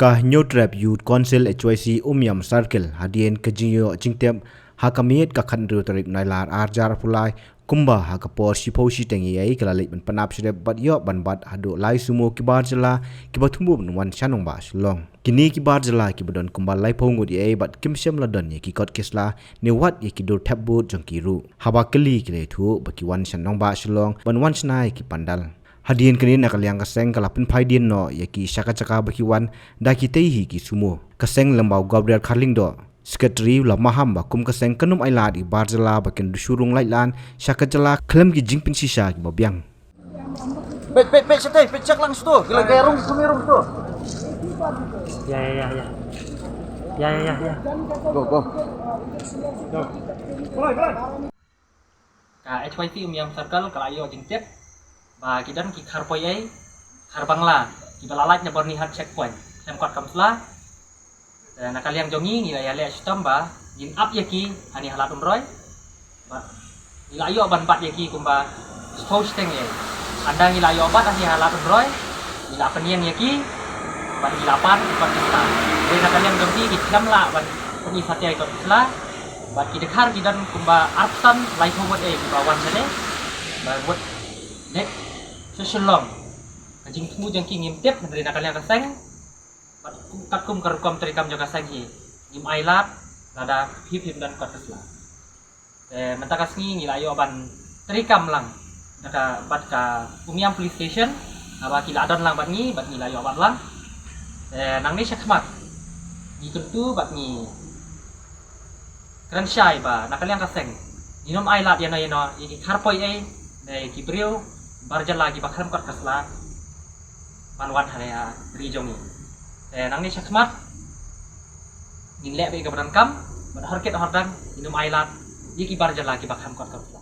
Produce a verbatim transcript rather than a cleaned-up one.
Ka Hynñiewtrep Youth Council H Y C Umiam Circle hadien ka jingïoh jingtip ha ka miet ka khathynriew tarik Nailar arhajar arphew lai, kumba ha ka por shiphew shiteng eiei ka la leit ban pynap syrep bad ïoh ban bat haduh lai sumo ki bar jylla kiba thmu ban wan sha nongbah Shillong. Kine ki bar jylla kiba don kumba laiphew ngut eiei bad kim shym la don ïa ki kot ki sla ne wat ïa ki dur thep vote jong ki ruh. Haba kylli ki la ïathuh ba ki wan sha nongbah Shillong ban wan shna ïa ki pandal. Hadien kane na ka liang ka seng ka la pynphai dien noh ïa ki sha ka jaka ba ki wan da kitei hi ki sumo. Ka seng lyngba u Gabriel Kharlyngdoh, Secretary, u la maham ba kum ka seng kan ym ailad ïa ki bar jylla ba kin duh shu rung laitlan sha ka jylla khlem ki jingpynshisha kiba biang. Peit, peit, peit shatei, peit, check lang shatei. Ki la kai rung, sumi rung shatei. Ya, ya, ya, ya. Ya, ya, ya, ya. Go, go. Ka H Y C Umiam Circle ka la ïoh jingtip ba ki don ki khar poi ei, khar bangla, kiba la lait na Byrnihat checkpoint khlem kot kam sla. Te na ka liang jong ngi, ngi la ïaleh shitom ba ngin ap ïa ki ha ine ha Lad Umroi. Bad ngi la ïoh ban bat ïa ki kumba shiphew shiteng eiei. Haba ngi la ïoh bat ha ine ha Lad Umroi, ngi la pynïeng ïa ki bad ngi la pan ki kot ki sla. Te na ka liang jong ki, ki khlem lah ban pyni satia ïa ki kot ki sla. Bad ki dkhar ki don kumba arphew san, laiphew ngut eiei kiba wan shane. Bad ngut ne sha Shillong. Ka jingthmu jong ki ngim tip, hynrei na ka liang ka seng bad katkum ka rukom treikam jong ka seng hi, ngim ailad lada phi phim don kot ka sla. Te mynta ka sngi ngi la ïoh ban treikam lang da ka, bad ka Umiam Police Station, haba ki la don lang bad ngi, bad ngi la ïoh bat lang. Te nangne shakhmat ngi kyntu bad ngi kren shai ba na ka liang ka seng ngin ym ailad ïano ïano ïa ki khar poi ei ne ki briew bar jylla kiba khlem kot ka sla ban wan ha ri jong ngi. Te nangne shakhmat ngin leh beit kaba donkam bad hor kit hor dang, ngin ym ailad ïa ki bar jylla kiba khlem kot ka sla.